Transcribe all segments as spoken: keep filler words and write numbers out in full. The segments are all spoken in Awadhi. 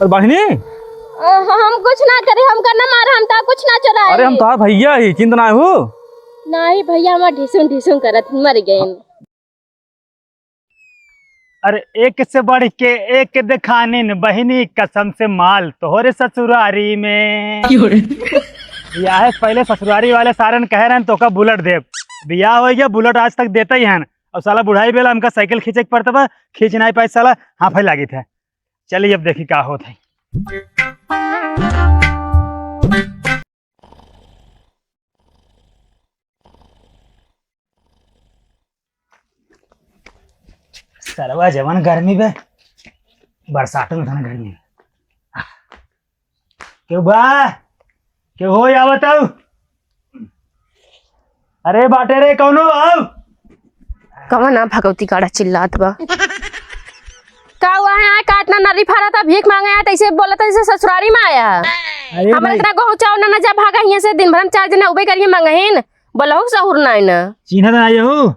अरे बहिनी, अ, हम कुछ ना करे, हमका ना मारा, हम तो कुछ ना चोराए। अरे हम तोहार भैया ही, चिंता ना हो। नाही भैया, हमार ढिसुम ढिसुम करत मर गए। अरे एक से बढ़ के एक देखानिन बहिनी, कसम से माल तोहरे ससुरारी में। क्यों रे? बियाह से पहले ससुरारी वाले सारन कहे रहन तोका बुलेट देब, बियाह हो गया, बुलेट आज तक देते ही हन। और साला बुढ़ाई बेला हमका साइकिल खींचे के पड़ता बा, खींच नहीं पाए साला, हाफे लागित है। चलिए अब देखी का होत है। सरवा जवन गर्मी बे, बरसात में उतना गर्मी। केहू बा? केहू हो या बताऊ? अरे बाटे रे, कौनो आओ। कवन ना भगवती काड़ा चिल्लात बा। का हुआ है, का इतना नरी फारा था, भीख मांगे आया, तैसे बोला था जैसे ससुरारी में आया। अरे हमारे भाई। इतना गहूं चाउर ना, ना जा भागा हियां से, दिन भर हम चार जने उबे करिए मंगहिन, बोलहु सहूर नाई ना। चिन्हत ना आयो।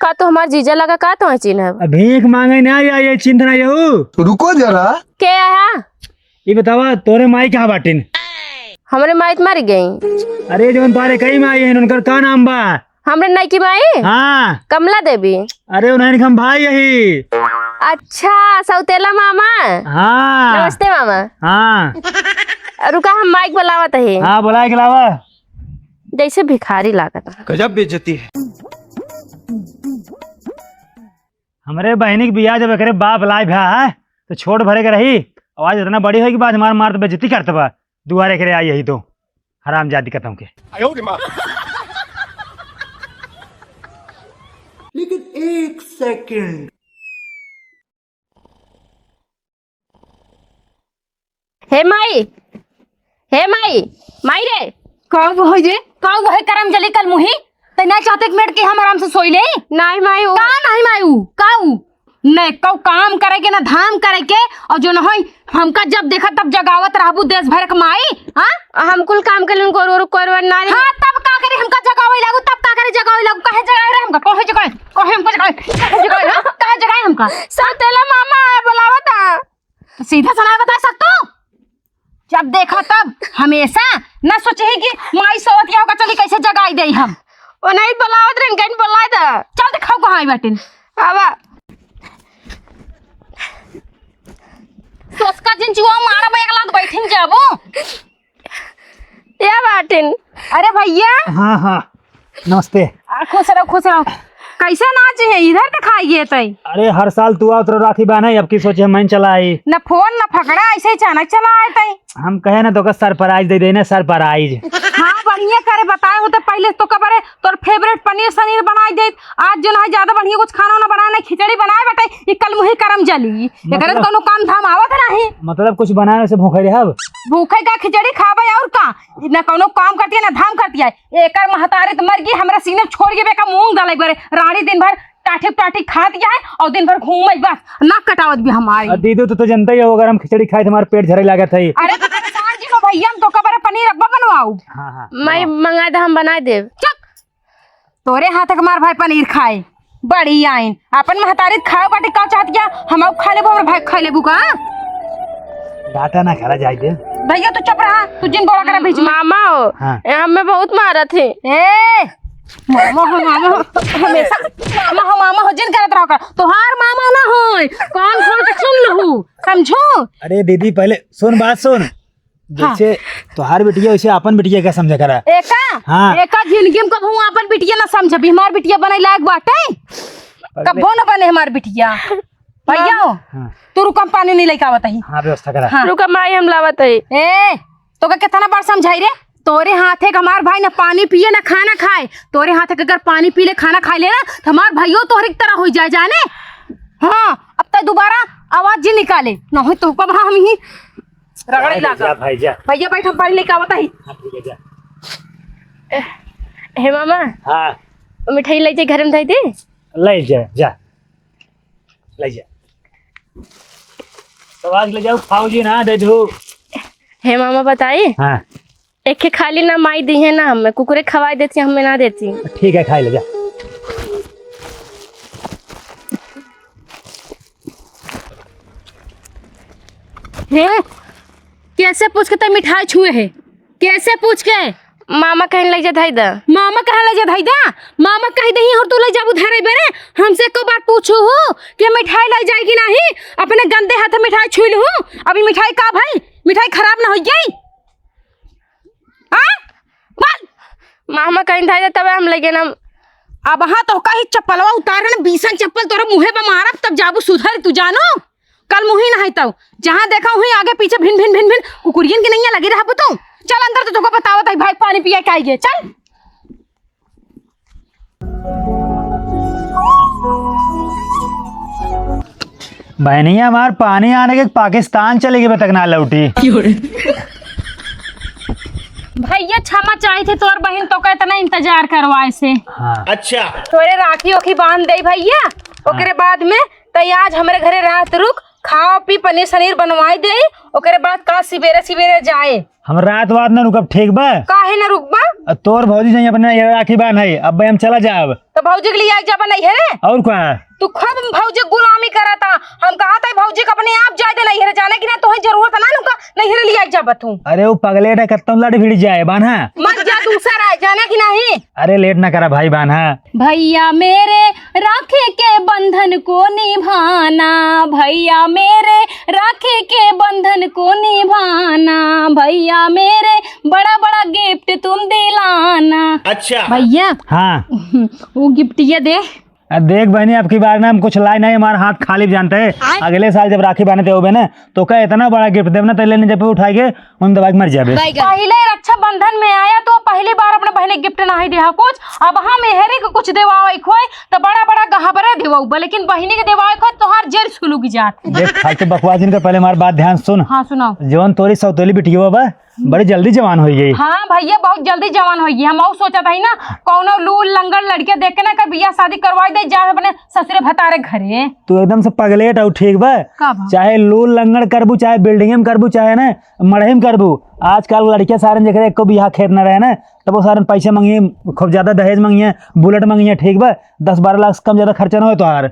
का तो हमार जीजा लगा, का तो चिन्हब? अब भीख मांगे ना आया, ये चिन्हत ना आयो। रुको जरा। के आया? ई बतावा, तोरे माई कहाँ बाटिन? हमरे माई त मर गई। अरे जवन तोरे कई माई है, उनकर का नाम बा? हमरे नईकी माई? हाँ। कमला देवी। अरे उन्हें हम भाई यही। अच्छा, सौतेला मामा। हाँ। नमस्ते मामा। हाँ। रुका, हम माई के बुलावत ही। हाँ, बुलाए के लावा। जैसे भिखारी लागत है। गजब बेइज्जती है। हमरे बहिनी के बियाह जब एकरे बाप लाए भा है, तो छोट भरे के रही। और आज इतना बड़ी होई कि बाद हमार मार तो बेइज्जती करत बा। दुआरे करे आई यही तो हरामजादी कतम के। लेकिन एक सेकंड। हे माई, हे माई, माई रे। का वो है जे? का वो है करम जली कल मुही? तै ना चाहते एक मिनट के हम आराम से सोई ले? नहीं माई, वो का नहीं माई, ऊ, का ऊ? ने कौ काम करे के ना धाम करे के, और जो न होई हमका जब देखा तब जगावत रहबू देश भर के माई, हाँ? हम कुल काम के लिए उनको रो रो करवा ना रे। हाँ, तब का करे हमका जगावे लागू, तब का करे जगावे लागू, काहे जगाए रे हमका, काहे जगाए, काहे हमका जगाए, काहे जगाए, हाँ? काहे जगाए हमका? सौतेला मामा है, बुलावा था। तो सीधा सनाय बता सकतू? जब देखा तब हमेशा न सोचे ही कि माई सोवत या होगा, चली कैसे जगाई देई हम। ओ नहीं, बुलावत रहन, कहीं बुलाए था। चल दिखाओ कहाँ आई बाटिन। आवा। सोचका जिन चुआ मारा में एक लात बैठिन जाबो। या बाटिन। अरे भैया। हाँ, हाँ। नमस्ते। आ, खुश रहो, खुश रहो। कैसे नाच है? इधर तो खाई गए तई। अरे, हर साल तू आवत रहो राखी बांधे, अब की सोचे हम चला आई। न फोन, न फकड़ा, ऐसे ही अचानक चला आए तई। हम कहे ना, तोका सरप्राइज दे देने, सरप्राइज। हाँ, बढ़िया करे, बताए हो तो पहले तो कबरे तोर फेवरेट पनीर सनीर बनाई देत। आज जो ना ज्यादा बढ़िया कुछ खाना ना बनाए, ना खिचड़ी बनाए बटे, ई कल मुही करम जली। एकरे मतलब कोनो काम धाम आवत नहीं। मतलब कुछ बनाए से भूखे रहब? भूखे का खिचड़ी खाबे और का? ना कोनो काम करती है, ना धाम करती है। एकर महतारी त मर गई, हमरा सीने छोड़ के बेका मूंग दलाई बरे। रानी दिन भर टाठी टाठी खात है और दिन भर घूमे बस, नाक कटावत भी हमारी। आ दीदी, तू तो जनता ही हो, अगर हम खिचड़ी खाए तो हमारा पेट झरे लागत है। अरे तो परेशान जी हो भैया, हम तो कबरे पनीर अब्बा बनवाऊ। हाँ, हाँ। मैं मंगा दे, हम बना देब। चुप। तोरे हाथ के मार भाई पनीर खाए, बड़ी आइन। अपन महतारी खाओ बाटी का चाहत क्या? हम आउ खा लेबो, हमर भाई खा लेबू का? डाटा ना करा जाए दे। भैया तू चुप रहा, तू जिन बोला करा बीच में। मामा हो, हाँ। ए, हमें बहुत मारत है। ए, मामा हो, मामा हो, हमेशा मामा हो, मामा हो, जिन करत रहो कर। तोहार मामा ना होय, कान खोल के सुन लहू, समझो? अरे दीदी, पहले सुन, बात सुन। हाँ। जैसे तोहार बिटिया, वैसे आपन बिटिया का समझा करा। एका? हाँ। एका जिंदगी में कबहू आपन बिटिया ना समझबी, हमार बिटिया बने लायक बाटे। अरे। कबो न बने हमार बिटिया। भैया हो, हाँ। तू रुका, हम पानी नहीं लेके आवत ही। हाँ, व्यवस्था करा। हाँ। रुका माई, हम लावत ही। ए, तोका कितना बार समझाई रे? तोरे हाथे के हमार भाई ना पानी पिए ना खाना खाए। तोरे हाथे के अगर पानी पी ले, खाना खाए ले ना, तो हमार भाइयो तोहरे की तरह हो जाए, जाने? हाँ, अब तै दोबारा आवाज जी निकाले, नहीं तो कब हम ही रगड़े जा, लागा। जा भाई, जा। भैया बैठ, हम पानी लेके आवत ही। हाँ, ठीक है, जा। हे मामा। हाँ। मिठाई ले जाए घर में धई दे। ले जा, जा। ले जा। तो आज ले जाओ, खाओ जी ना, दे दो। हे मामा बताई। हाँ। एक के खाली ना माई दी है ना हमें, कुकुरे खवाई देती, हमें ना देती। ठीक है, खाई ले जा। हे, कैसे पूछ के तै मिठाई छुए है? कैसे पूछ के? मामा कहीं लइ जा धइ दा। मामा कहाँ लइ जा धइ दा? मामा कहि दही और तू लइ जाबू धरे बेरे? हमसे एको बात पूछू हूँ कि मिठाई लइ जाए कि नहीं? अपने गंदे हाथ मिठाई छुई लू हूँ। अभी मिठाई का भाई, मिठाई खराब ना होइ जाई? आ? बोल। मामा कहीं धइ दा तबे हम लइ गेनम। अब हाँ तो कहीं चप्पलवा उतार न, बीसन चप्पल तोरा मुँहे पे मारब तब जाबू सुधर तू जानो। कल मुही ना है तौ, जहाँ देखा वहीं आगे पीछे भिन भिन भिन भिन कुकुरियन के नैया लगी रहबू तू। चल अंदर तो तोको बतावत है भाई, पानी पिया के आई गे, चल। बहनिया हमार पानी आने के पाकिस्तान चली गई, अबे तक ना लौटी। भैया क्षमा चाहत है तोर बहिन तोका इतना इंतजार करवाए से। हाँ। अच्छा। तोरे राखी ओखी बांध दे भैया, हाँ। ओकरे बाद में तै आज हमरे घरे रात रुक, खाओ पी, पनीर सनीर बनवाई दे, ओकरे बाद का सिबेरे सिबेरे जाए। हम रात वात न रुकब, ठीक बा? काहे न रुकबा? आ तोर भौजी जाई अपने नैहरे राखी बांधे, अब हम चला जाब। तो भौजी के लिए आइ जाबा नैहरे? और का? तू खूब भौजी गुलामी करता। हम कहा था भौजी के अपने आप जाए दे नैहरे, जाने की ना तोहे जरूरत ना उनका नैहरे लिए आइ जाबा तू। अरे वो पगलेट है, कत्तौ लड़ भिड़ जाए बान्हा। मत जा दूसरा है, जाने की नहीं। अरे लेट ना करा भाई बान्हा। भैया मेरे राखी के बंधन को निभाना, भैया मेरे राखी के बंधन को निभाना, भैया मेरे बड़ा बड़ा गिफ्ट तुम दिलाना। अच्छा। भैया। हाँ। वो गिफ्ट ये दे। आ, देख बहनी, अब की बार ना हम कुछ लाए नहीं, हमार हाथ खाली जानते हैं। आय। अगले साल जब राखी बांधते होबे ना, तोका इतना बड़ा गिफ्ट देब ना, तैले जब उठाए के उन दबाई के मर जाबे। पहिले रक्षाबंधन में आया तो पहली बार अपने बहने गिफ्ट नाही दिया कुछ। अब हम एहरे के कुछ देवावे खोए तो बड़ा बड़ा गहबरे देवाऊ बा, लेकिन बहनी के देवावे खोए तोहार जेल सुलुग जात। देख फालतू बकवास जिनका, पहले हमार बात ध्यान सुन। हाँ, सुनाओ। जवन तोरी सौतेली बिटिया बा, बड़ी जल्दी जवान होइ गई। हाँ भैया, बहुत जल्दी जवान होइ गई। हम और सोचा था ही ना, कौनो लूल लंगड़ लड़के देख के ना कर बियाह शादी करवाई दे, जा अपने ससुरे भतारे घरे। तू एकदम से पगलेट आऊ, ठीक बा? का बा? चाहे लूल लंगड़ करबू, चाहे बिल्डिंग में करबू, चाहे ना मड़ही में करबू। आजकल लड़किया सारन जेकरे एको बीघा खेत न रहे ना, तब वो सारन पैसे मंगिए, खूब ज्यादा दहेज मंगिए, बुलेट मंगिए, ठीक बा? दस बारह लाख से कम ज्यादा खर्चा ना होए तोहार।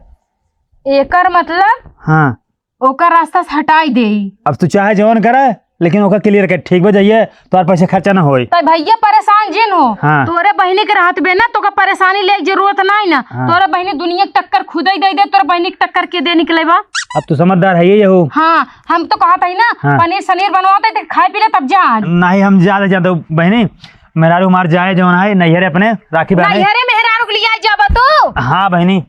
एकर मतलब हाँ। ओकर रास्ता से हटाई देई। अब तू चाहे जवन करा, लेकिन ओकर क्लियर कर, ठीक बा? जाइए, तोहार पैसे खर्चा ना होई। तो भैया परेशान जिन हो, हाँ। तोरे बहिनी के रहत बे ना, तोका परेशानी ले के जरूरत नहीं ना। हाँ। तोरे बहिनी दुनिया के टक्कर खुदे ही दे दे, तोरे बहिनी के टक्कर के दे निकले बा। अब तू समझदार है ये हो। हाँ। हम तो कहत हई ना, हाँ। पनीर सनीर बनवाते थे, खाए पी ले तब जा। नहीं, हम ज्यादा ज्यादा बहनी, मेहरारू हमार जाए जौन है नैहरे अपने राखी बांधे। नैहरे मेहरारू के लिए जाबा तू? हाँ बहनी।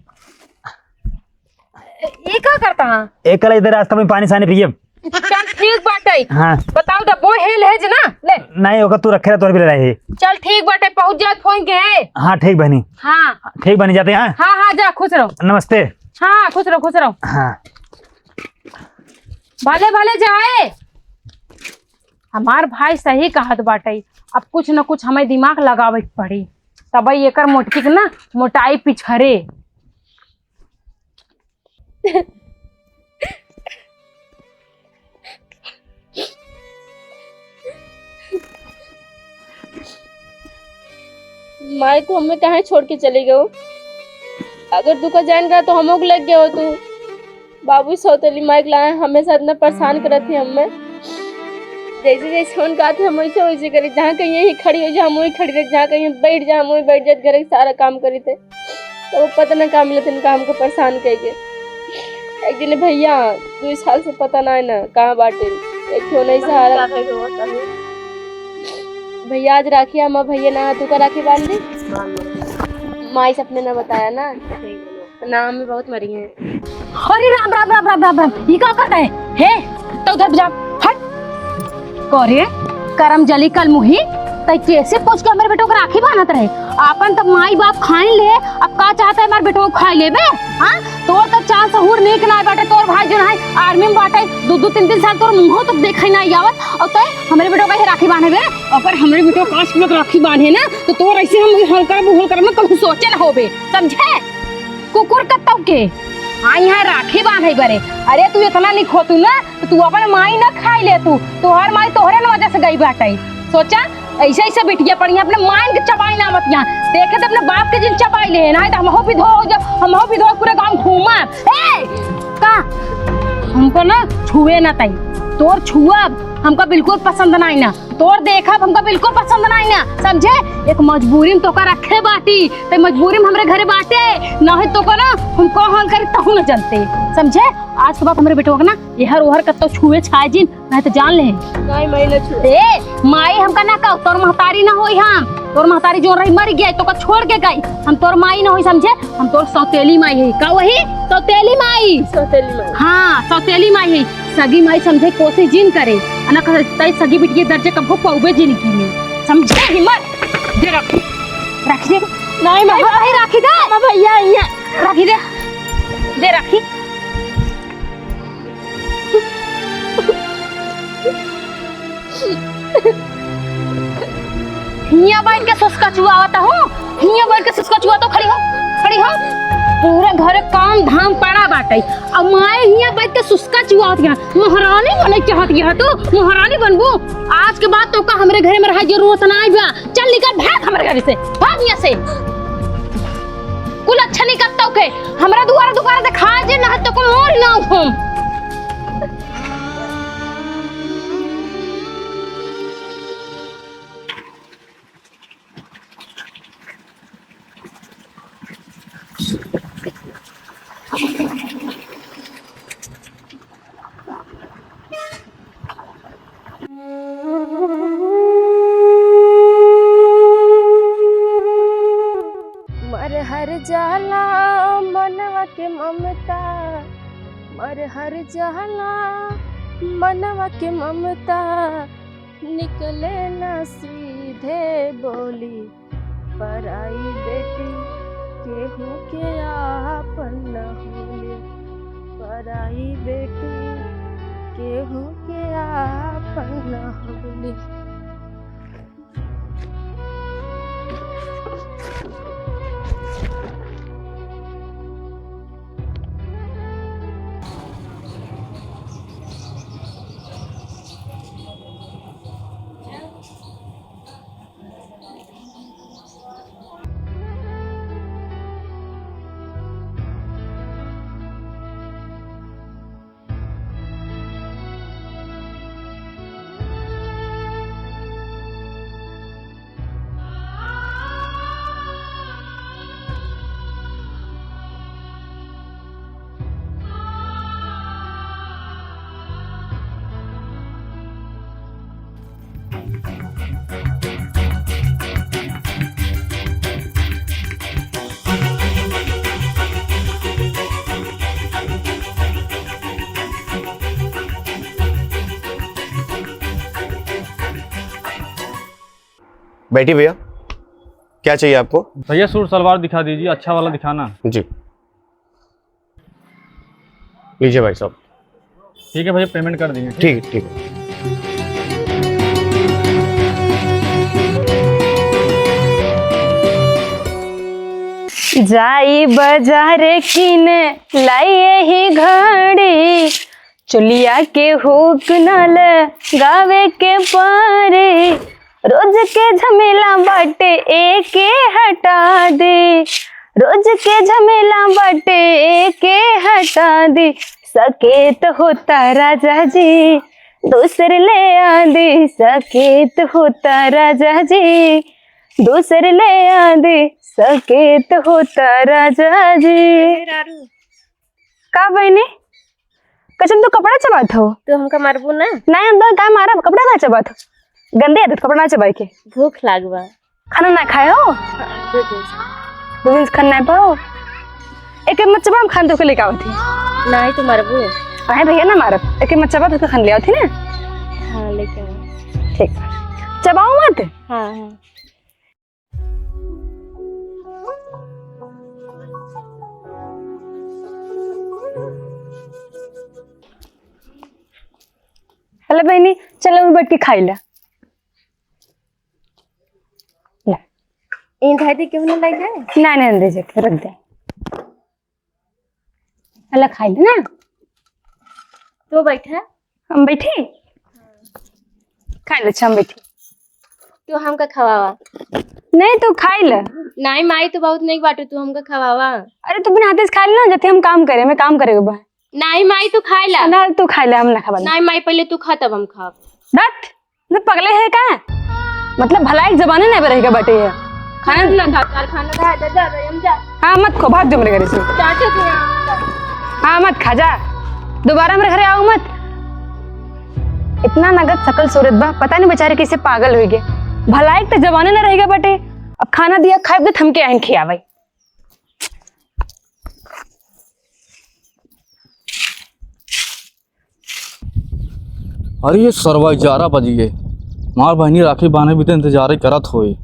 ये का करता है? एक कल इधर रास्ता में पानी सानी पिए। चल ठीक बाटे। हाँ। बताओ तो वो हेल है जे ना, ले। नहीं, ओकर तू रखे रह, तोर भी ले रहे। चल ठीक बाटे, पहुँच जाए फोन के है। हाँ ठीक बहनी। हाँ। ठीक बहनी, जाते हैं। हाँ हाँ, जा, खुश रहो। नमस्ते। हाँ, खुश रहो, खुश रहो। हाँ। भले भले जाए। हमार भाई सही कहत बाटे, अब कुछ न कुछ हमें दिमाग लगावे के पड़ी, तबे एकर मोटकी के ना मोटाई पिछरे। माई, तू हमें काहे छोड़ के चली गयो? अगर तू का जान गया तो हमों को लग गयो तू। बाबू सौतेली माई के लाए हमेशा इतना परेशान करत थी हमें। जैसे जैसे उनका आते हम वैसे वैसे करी, जहाँ कहीं यही खड़ी हो, जहाँ हम वही खड़ी रही, जहाँ कहीं बैठ जा, हम वही बैठ जात, घर के सारा काम करी थे। तो वो पता ना का मिलत इनका हमको परेशान कइके। एक दिन भैया, दो साल से पता ना है ना कहाँ बाटे, एक ठो नहीं सहारा। भैया आज राखी है, हम भैया ना तू का राखी बांध दी। माई से अपने ना बताया ना, ना हमें बहुत मरी है। अरे राम राम राम राम राम राम, ई का करता है? हे, तो उधर जा, हट। करे, करम जली कल मुही, तै कैसे पूछ के हमरे बेटो के राखी बांधत रहे? आपन तब माई बाप खाइन ले, अब का चाहता है हमारे बेटो को खाई लेबे? हाँ, तोर तो चाल सहूर नीक ना बाटे, तोर भाई जो ना है आर्मी में बाटे, दो दो तीन तीन साल तोर मुंहो तक देखे ना आवत, और तै हमरे बेटो का ही राखी बांधे बे? अगर हमरे बेटो का आज राखी बांधे ना, तो तोर ऐसे हम हल करब, हल करब ना, कभी सोचे ना होबे, समझे? कुकुर कत्तौ के, आ यहाँ राखी बांधे बरे। अरे तू इतना निक होतू ना, तो तू अपन माई ना खाई ले तू, तोहर माई तोहरे न वजह से गई बाटे। सोचा, ऐसे ऐसे बिटिया पड़ी अपने माई के चबाई ना मत यहाँ। देखे तो अपने बाप के जिन चबाई ले, ना तो हमहू विधवा हो जा, हमहू विधवा पूरे गाँव घूमा। ए, का? हमको ना छुए ना तई। तोर छुअब हमका बिल्कुल पसंद नाई ना, तोर देखब हमका बिल्कुल पसंद नाई ना, समझे? एक मजबूरी में तोका रखे बाटी, ते मजबूरी में हमरे घरे बाटे, नहीं तो का ना हम कौन हाल करी तहू न जनते, समझे? आज के बाद हमरे बेटवा के ना एहर ओहर कत्तो छुए छाए जिन, नहीं तो जान ले। नहीं, माई ना छुए। ए, माई हमका ना कहो, तोर महतारी ना होई हम, तोर महतारी जो रही मर गई, तोका छोड़ के गई, हम तोर माई ना होई, समझे? हम तोर सौतेली माई है। का वही? सौतेली माई। सौतेली माई। हाँ, सौतेली माई है। सगी माई समझे कोशिश जिन करे। अना कहे, तई सगी बिटिया दर्जे कबो पउबे जिंदगी में। समझे हिम्मत? दे रख। रख दे। नहीं, माई, माई, राखी दे। मामा भैया, यहाँ। राखी दे। दे राखी। हियाँ बैठ के सुस्का चुआवत हूँ, हियाँ बैठ के सुस्का चुआवत हूँ, खड़ी हो, खड़ी हो। पूरे घरे काम धाम पड़ा बाटे, अब माए हियाँ बैठ के सुस्का चुआवत है। महारानी बने चाहत है तू, महारानी बनबू? आज के बाद तोका हमरे घरे में रहा जरूरत ना बा। चल निकल, भाग हमरे घरे से, भाग यहाँ से। कुल अच्छा निकलता के हमरा दुआरा दुआरा देखा जे ना तो को मोर ना हम। मरहर जाला मनवा के ममता, मरहर जाला मनवा के ममता, निकले ना सीधे बोली। पराई बेटी केहू के आपन न होले, पराई बेटी केहू के आपन न होले। बैठिए भैया, क्या चाहिए आपको? भैया, सूट सलवार दिखा दीजिए, अच्छा वाला दिखाना। जी, लीजिए भाई साहब। ठीक है भैया, payment कर देंगे। ठीक, ठीक। जाई बाजार किने लाई ही घड़ी, चोलिया के हुक ना लगावे के परे। रोज के झमेला बाटे एके हटा दे, रोज के झमेला बाटे एके हटा दे। सकेत होता राजा जी, दूसर ले आ दे। सकेत होता राजा जी, दूसर ले आ दे। सकेत होता राजा जी। का बहिनी? कचन तू कपड़ा चबात हो? तू हमका मारबू ना? नहीं, हम तो का मारब, कपड़ा का चबात हो? गंदे आदत, कपड़ा ना चबाए के। भूख लाग बा। खाना ना खाए हो? हाँ, दो दिन से। दो दिन से खाना ना पाओ? एक मत चबा, हम खान तो के लेके आवत ही। नहीं, तू मारबू। अहे भैया ना मारब, एक मत चबा तो के खान ले आवत ही ना। हाँ, लेके आओ। ठीक। चबाओ मत। हाँ, हाँ। हेलो बहिनी, चलो बैठ के खाई ला। ला। इन धई दी केहू ना लाई जाए? नहीं, नहीं, दे जाके रख दे। हेलो, खाई ला ना। तू बैठा। हम बैठी? खाई ला, अच्छा, हम बैठी। तू हमका खवावा। नहीं, तू खाई ला। नहीं माई, तू बहुत नहीं बाटू, तू हमका खवावा। अरे, तू बिना हाथे से खाई ला ना, जते हम काम करे, मैं काम करे के बा। नाही माई, तू खाए ला। ना, तू खाए ला, हम ना खाबा। नाही माई, पहले तू खा, तब हम खाब। दत, तू पगले है का? मतलब, भलाई के जमाने ना रह गए बाटे है। खाना ना खा, यार, खाना खा, जा, जा, जा, हम जा। हाँ, मत खो, भाग जो मेरे घर से। चाचा, तू यहाँ जा। हाँ, मत खा, जा। दोबारा मेरे घरे आओ मत। इतना नगद सकल सूरत बा, पता नहीं बेचारे कैसे पागल हो गए। भलाई के तो जमाने ना रह गए बाटे। अब खाना दिया, खाए तो थमके आइन खियावे। अरे ये सरवा ग्यारह बज गए। हमार बहिनी राखी बांधे भी तो इंतजार ही करत होई।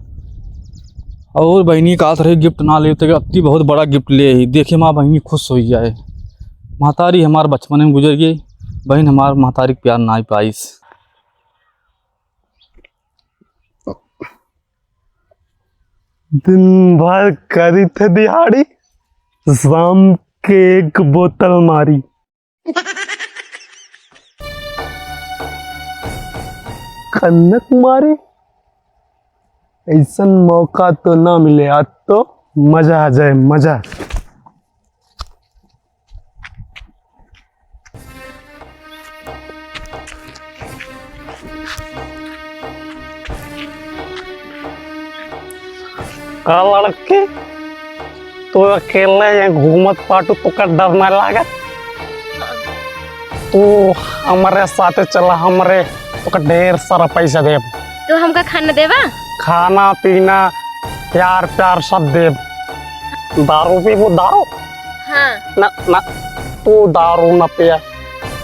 और बहिनी का तरह गिफ्ट ना लेते, अत्ती बहुत बड़ा गिफ्ट ले ही। देखिए माँ बहिनी खुश हो जाए। महतारी हमार बचपन में गुजर गई, बहिन हमार महतारी के प्यार ना ही पाइस। दिन भर करी थे दिहाड़ी, शाम के एक बोतल मारी। कनक मारे, ऐसन मौका तो ना मिले, आज तो मजा आ जाए, मजा। का लड़की, तू अकेले यहाँ घूमत पाटू, तोका डर ना लागत? तू हमरे साथे चला, हमरे तोका ढेर सारा पैसा देब। तू हमका खाना देबा? खाना पीना, प्यार प्यार सब देब। दारू पीबू, दारू? हाँ। ना, ना, तू दारू ना पिया।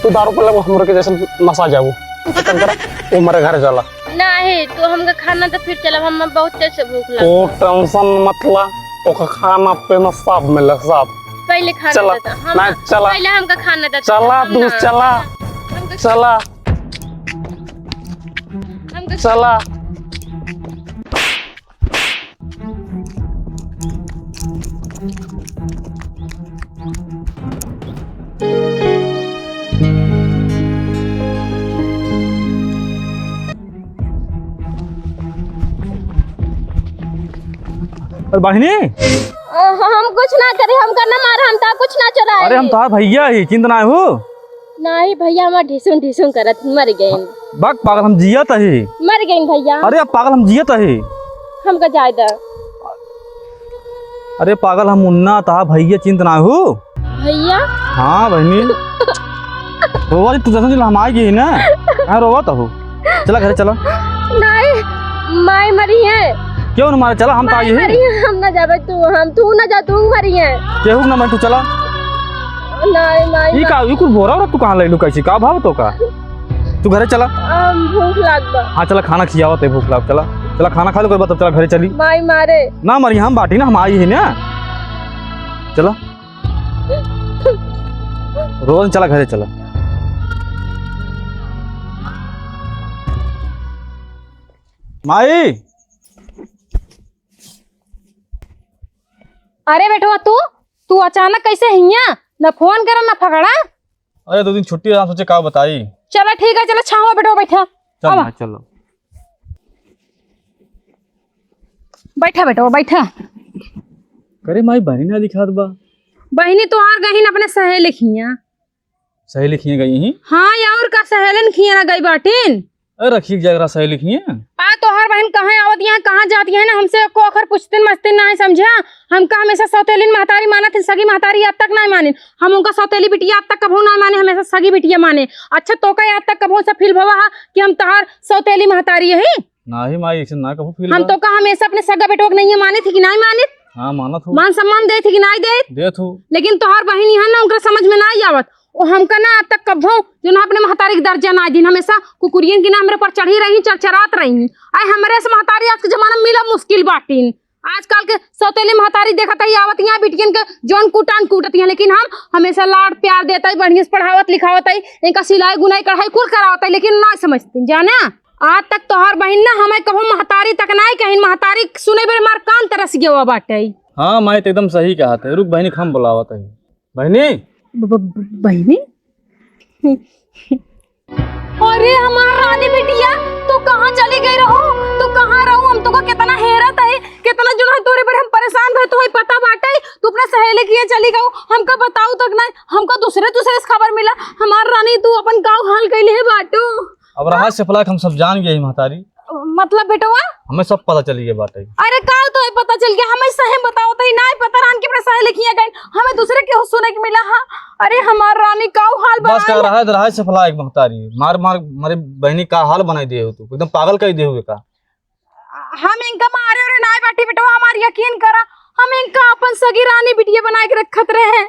तू दारू पी लेबू, हमरे के जैसे नसा जाबू। एक काम करा, तू हमरे घर चला। नाही, तू हमका खाना तो फिर चलब, हम बहुत तेज से भूख लगा। तू टेंशन मत ला, तोका खाना पीना सब मिले, सब। पहले खाना चला। देता, हम ना, चला। पहले हमका खाना देता, चला, हम तू ना। चला। हमका चला। हमका चला। अरे बहिनी। अ, हम कुछ ना करे, हमका ना मारा, हम तो कुछ ना चोराए। अरे हम तोहार भैया ही, चिंता ना हो। नाही भैया, हमार ढिसुम ढिसुम करत मर गइन। बक पागल, हम जियत ही। मर गइन भैया। अरे अब पागल, हम जियत ही। हमका जाए दा। अरे पागल, हम मुन्ना तोहार भैया, चिंत ना हो। भैया? हाँ बहिनी। रोवा जी, तू जैसे हम आ गई ना। हाँ, रोवा तो हो। चला घरे चला। नाही, माई मरी है। क्यों ना मारे? चला, हम तो आई माई ही। मरी है, हम ना जाबे, तू, हम, तू ना जा, तू मरी है। केहू ना मरे, तू चला। नाही, माई ई मा- का, ई कुल बोरा ओरा तू कहाँ लइलू, कैसी का भाव तो का? तू घरे चला। हम भूख लाग बा। हाँ, चला, खाना खियावत है, भूख लाग, चला। चला, खाना खा लो, कोई बात, चला, घरे चली। माई मारे। ना मरी, हम बाटी ना, हम आई ही ना। चला। रोहन, चला, घरे चला। माई। अरे बेटवा, तू, तू अचानक कैसे हियाँ? न फोन करा, न फगड़ा। अरे, दो दिन छुट्टी रहा, सोचे का बताई। चला, ठीक है, चला, छावा बेटवा, बैठा। चल आवा। माई, चलो। बैठा बेटवा, बैठा। करे माई, बहिनी ना दिखात बा। बहिनी तोहार गहिन अपने सहेली खिया। सहेली खिया गई ही? हाँ, या और का, सहेलन खिया ना गई बाटिन। अरे, रखी जाए रहा सहेली खिया। आ, तोहार बहिन कहाँ आवत यहाँ, कहाँ जात यहाँ ना, हमसे एको अखर पूछतिन मस्तिन ना है, समझा? हमका हमेशा सौतेलिन महतारी मानत है, सगी महतारी आज तक ना मानिन। हम उनका सौतेली बिटिया आज तक कभू ना माने, हमेशा सगी बिटिया माने। अच्छा, तोका आज तक कभू से फील भवा हा कि हम तोहार सौतेली महतारी है? नाही माई, ऐसे ना कभू फील हम भवा। तोका हमेशा अपने सगा बेटवा के नहीं माने थी कि नहीं माने? हाँ, मानत हूँ। मान सम्मान दे थी कि नहीं दे? दे थू। लेकिन तोहार बहिन यहाँ ना, उनका समझ में नहीं आवत। ओ हमका ना आज तक कभो जो ना अपने महतारी के दर्जा ना दिन, हमेशा कुकुरियन की ना हमरे पर चढ़ी रही, चरचरात रही। आए हमरे से महतारी आज के जमाना में मिला मुश्किल बाटिन। आजकल के सौतेली महतारी देखत ही आवत यहाँ बिटियन के जौन कुटान कूटत हैं, लेकिन हम हमेशा लाड़ प्यार देत ही, बढ़िया से पढ़ावत लिखावत ही, इनका सिलाई गुनाई कढ़ाई कुल करावत ही, लेकिन ना समझती जाने। आज तक तोहार बहिन ना हमें कहूँ महतारी तक ना कहिन, महतारी सुने बेर हमार कान तरस गवा बाटे। हाँ माई, तो एकदम सही कहा थे। रुक बहिनी, हम बुलावत ही। बहिनी। ब-, ब-, ब-, बहिनी? अरे हमार रानी बिटिया, तू कहाँ चली गई रहो? तू कहाँ रहो? हम तोका कितना हेरत ही, कितना जो है तोरे पर हम परेशान भए, तोहे पता बाटे? तू अपने सहेली किहे चली गऊ, हमका बताऊ तक नाहीं, हमका दूसरे दूसरे से खबर मिला। हमार रानी, तू अपन काउ हाल कइले है बाटू। अब रहा से फलाक हम सब जान गए ही महतारी। मतलब बेटवा? हमें सब पता चली गए बाटे। अरे काउ तो पता चल गया, हमें सही बताओ तो ही नाहीं पता रहन कि अपने सहेली किहे गए, हमें दूसरे के सुने के मिला। हाँ, अरे हमार रानी काउ हाल बस का बनाए। रहा है, रहा है से फलाक महतारी, मार मार मारे बहनी का हाल बनाई दे हो तू, एकदम पागल कर दे हुए का। हम इनका मारे और नाहीं बाटी बेटवा, हमार यकीन करा, हम इनका अपन सगी रानी बिटिया बनाए के रखत रहे हैं।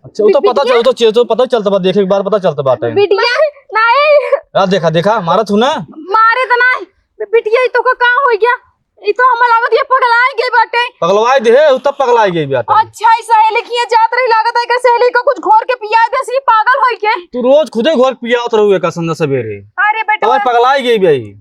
अच्छा, वो तो बि-, पता बिटिया। चल, वो तो चीज तो पता चलता बा, देखे एक बार पता चलता बाटे। बिटिया नाहीं। आ, देखा, देखा, मारत हूँ ना। मारे तो नाहीं, बि-, बिटिया, ई तो का, का हो गया? ई तो हमें लागत ये पगलाए गई बाटे। पगलवाए दे, वो तब पगलाए गई बाटे। अच्छा, ई सहेली किहे जात रही, लागत है कि सहेली को कुछ घोर के पिया दे, सी पागल होई के। तू रोज खुदे घोर के पियावत रहू एका संझा सवेरे। अरे बेटवा। तब पगलाए गई भाई।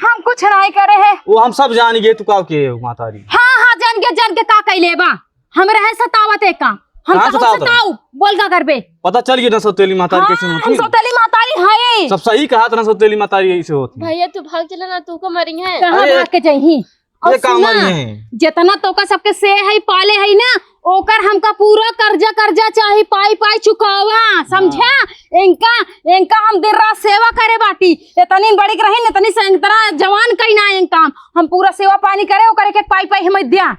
हम कुछ नाहीं करे हैं। वो हम सब जान गए, तू का के हो महतारी। हाँ, हाँ, जान के, जान के का कइले बा? हम रहे सतावत है का? हम कहाँ कहूँ सतावत रहे? सताऊ, बोल का करबे? पता चल गया ना सौतेली महतारी हाँ, कैसे होती हम है। सौतेली महतारी है। सब सही कहा था ना सौतेली महतारी ऐसे होती है। भैया तू भाग चला ना, तू को मरी है। कहाँ अरे, भाग के जाही? और ये का सुना, मरी है? जितना तोका सबके से है, पाले है ना, ओकर हमका पूरा कर्जा, कर्जा चाही, पाई, पाई चुकावा, समझा? हाँ। इनका, इनका हम दिन रात सेवा करे बाटी। इतनी बड़ी के रही, इतनी से इतना जवान कहीं ना इनका हम, हम पूरा सेवा पानी करे, ओकर एक, एक पाई, पाई हमें द्या।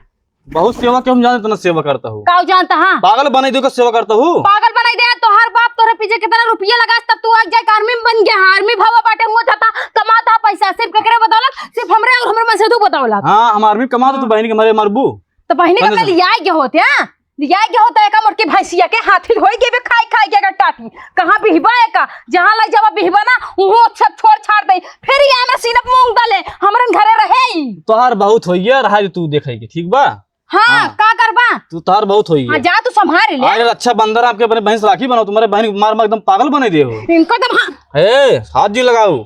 बहुत सेवा के हम जाने, इतना सेवा करता हूँ। काउ जानता हाँ? पागल बनाई दे का सेवा करता हूँ। पागल बनाई दे, तोहार बाप तोहरे पीछे कितना रुपया लगास, तब तू आज जाके आर्मी में बन गया, आर्मी भवा बाटे, हुआ जाता, कमाता पैसा, सिर्फ केकरे बदौलत, सिर्फ हमरे और हमरे मन से तू बदौलत। हाँ, हम आर्मी कमाता, तू हाँ। बहन के मारे मरबू। तो बहिनी का समझ में लियाए गए होते, हाँ? लियाए गए होते, एका मोटकी भैंसिया के हाथी होई गए, खाई, खाई गए टाटी। कहाँ बिहबा एका? जहाँ लग जाबा बिहबा ना, उहो सब छोड़ छाड़ दे। फिर ये हमरा सीना पे मूंग डाले, हमरन घरे रहे ही। तोहार बहुत होई गया, रहा जो तू देखे के, ठीक बा? हाँ, हाँ। का करबा? तू तोहार बहुत होई हाँ, गया। जा तू संभाल ले। अरे अच्छा बंदर आपके अपने बहन से राखी बनाओ, तुम्हारे बहन मार मार एकदम पागल बने दे हो। इनको तो हाँ। ए, हाथ जी लगाओ।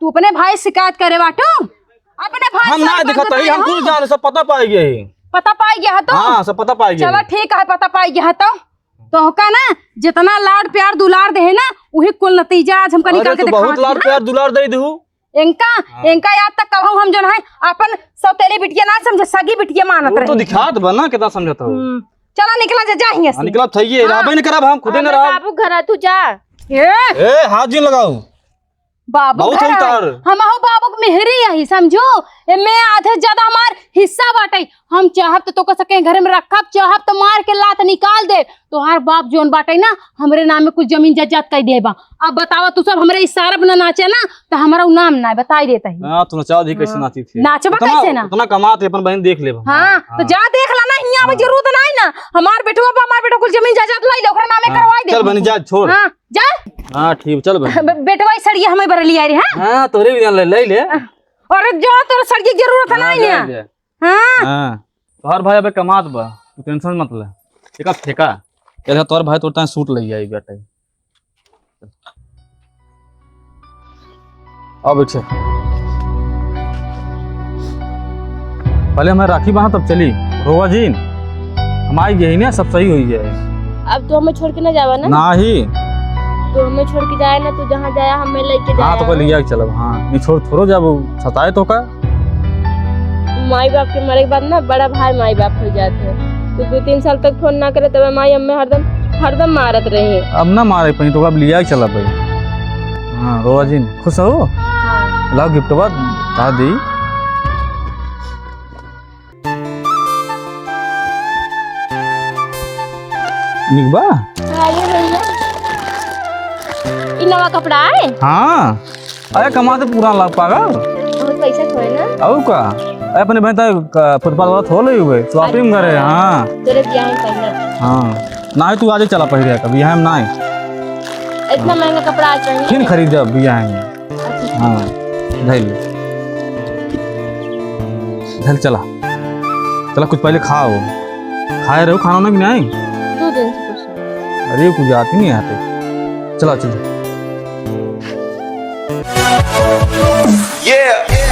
तू अपने भाई शिकायत करे बाटू? अपने भाई हम से ना बात देखत हई, बताए हम हो? कुल जाने सब पता पाई गए। पता पाई गया है तो? हाँ, सब पता पाई गए। चलो ठीक है, पता पाई गया है तो। तो का ना, जितना लाड प्यार दुलार दे है ना, वही कुल नतीजा आज हमका अरे, निकाल के तू बहुत दिखावत लाड है। प्यार दुलार दे दू। इनका, हाँ। इनका याद तक कहूँ हम जो है, अपन सौतेली बिटिया ना समझे, सगी बिटिया मानत वो तो रहे। दिखात बा ना, कितना समझत हो। हम्म। चला निकला जा, जा हियां से। हाँ, निकला था ये, हाँ। रहबे न करब हम, खुदे न हमारे रहब। बाबू घर आ, तू जा। ए, ए, हाथ जिन लगाऊ। बाबू बहुत घर होई आए। तार। हम हो बाबू के मेहरी यही, समझो? एमे आधे से ज्यादा हमार हिस्सा बाटे। हम चाहब तो तोका सके घरे में रखब, चाहब तो मार के लात निकाल दे। तोहार बाप जोन बाटे ना, हमरे नाम में कुछ जमीन जायदाद कर देबा। अब बतावा, तू सब हमरे इशारा पे ना नाचे ना, तो हमारा उ नाम ना बताई देता ही। हाँ, तू नचा दी कैसे हाँ। नाची थी? नाचबा उतना, कैसे ना? उतना कमात है, अपन बहन देख लेबा। हाँ, हाँ, तो हाँ। जा देख ला ना, हियाँ में हाँ। जरूरत नहीं ना। हमार बेटवा बा, हमार बेटवा कुल जमीन जायदाद लाई ले, ओकरा नामे हाँ, करवाई दे। चल बहनी, जा, छोड़। हाँ, जा। हाँ, ठीक, चल बहनी। बे-, बेटवा ई सड़िया हमें भर लिया रे, हाँ? हाँ, तोरे भी जान ले, ले ले। अरे जा, तोरे सड़िया की जरूरत है हाँ, नहीं जा, ना। जा। हाँ। हाँ। तोहर भाई अबे कमात बा, तू tension मत ले। एका फेंका। कह तोहर भाई तोर ताई सूट ले आई बेटा। अब एक से। पहले हमें राखी बांधा तब चली। रोवा जिन। हम आई गई ना, सब सही हुई है। अब तू हमें छोड़ के ना जावा ना? नाही। तू हमें छोड़ के जाए ना, तू जहाँ जाया हमें लेके हाँ, जाया। तो कोई लिया के चलब, हाँ। नहीं छोड़ थोड़ो जाबो, सताए तो का? माई बाप के मरे के बाद ना बड़ा भाई माई बाप हो जात है। तो दो तीन साल तक फोन ना करे, तब माई हमें हरदम, हरदम मारत रही। अब ना मारे पई तो अब लिया के चला पई। हाँ, रोवा जिन, खुश हो? हाँ। लाओ गिफ्टवा, दा दी। निक बा? हाँ, ये भैया। ई नवा कपड़ा है? हाँ। अरे कमा तो पूरा लाग पागल। बहुत पैसा खोए ना? अउ का? अरे अपने बहन तक फुटपाथ वाला थो ले हुए, shopping करे, हाँ। तेरे बियाह में पहना। हाँ। ना है तू आजे चला पहिरे कभी, यहाँ में ना है। इतना महंगा कपड़ा आज पहने? फिर खरीद जा बियाह में। अच्छा। हाँ, धैल। धैल चला। चला कुछ पहले खाओ। खाए रहो खाना ना कि नहीं? दो दिन से कुछ नहीं। अरे कुछ आती नहीं आते। चला चल। Yeah।